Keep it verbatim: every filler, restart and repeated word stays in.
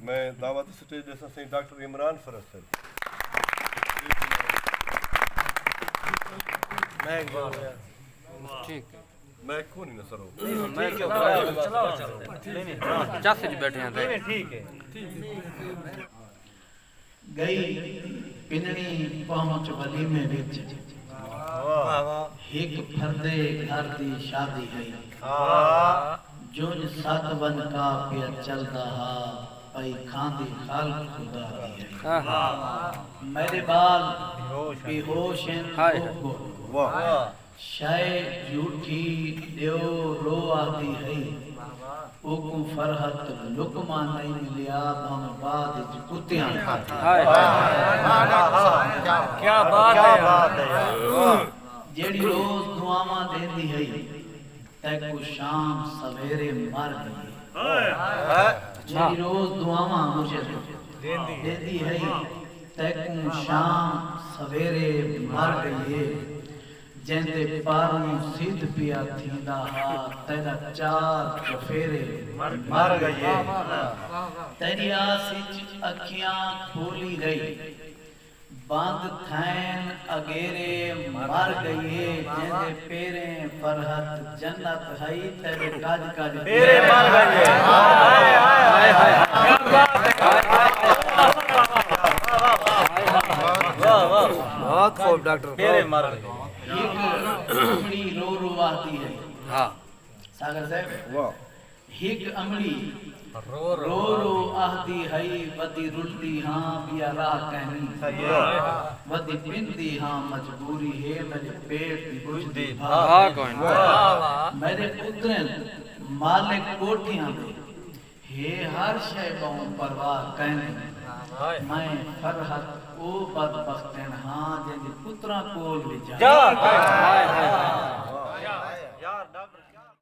میں دعوت سٹیج ݙیساں سئیں ڈاکٹر عمران فرحت صاحب۔ میں اقبال۔ ٹھیک ہے۔ میں کون نہ سرو۔ چس وچ بیٹھے ہیں تے۔ ٹھیک ہے۔ گئی پنڑی پہنچ ولیمے وچ، ہک پھردے گھر دی شادی ہئی۔ جنج ست ونکا پیا چلدا ہا، پئی کھاندی خلق خدا دی ہئی۔ میݙے ٻال بے ہوش ہن، ٻک ڳل۔ شئے جھوٹھی ݙیو رو آہدی ہئی، اوکوں فرحت لقمہ نئیں ملیا، بھانویں بعد اچ کتیاں کھادی۔ کیا بات ہے۔ جیڑھی روز دعاواں ݙیندی ہئی، تیکوں شام سویرے مر ڳئی ہے۔ جیڑھی روز دعاواں مرشد ݙیندی ہئی، تیکوں شام سویرے مر ڳئی ہے۔ جیندے پاروں سدھ پیا تھیندا ہا، تیݙا چار چفیرے مر ڳئی ہے۔ تیݙی آس اچ اکھیاں کھولی رہی، بند تھئن اگیرے مر ڳئی ہے۔ جیندے پیریں فرحت جنت ہئی، تیݙے کڄ کڄ پیرے مر ڳئی ہے۔ بہت خوب ڈاکٹر۔ پیرے مر ڳئی۔ ہک امڑی رو رو آہدی ہئی۔ ہا۔ ساگر صاحب۔ واہ۔ ہک امڑی رو رو آہدی ہئی، ودی رلدی ہاں، ٻیا راہ کائنی۔ ودی پندی ہاں، مجبوری ہے، میݙے پیٹ دی ٻجھدی بھا۔ میݙے پتریں مالک کوٹھیاں دے ہے ہر شئے ٻہوں پرواہ کائنی۔ میں فرحت او بدبختن ہاں جیندی پتراں کول وی جاہ۔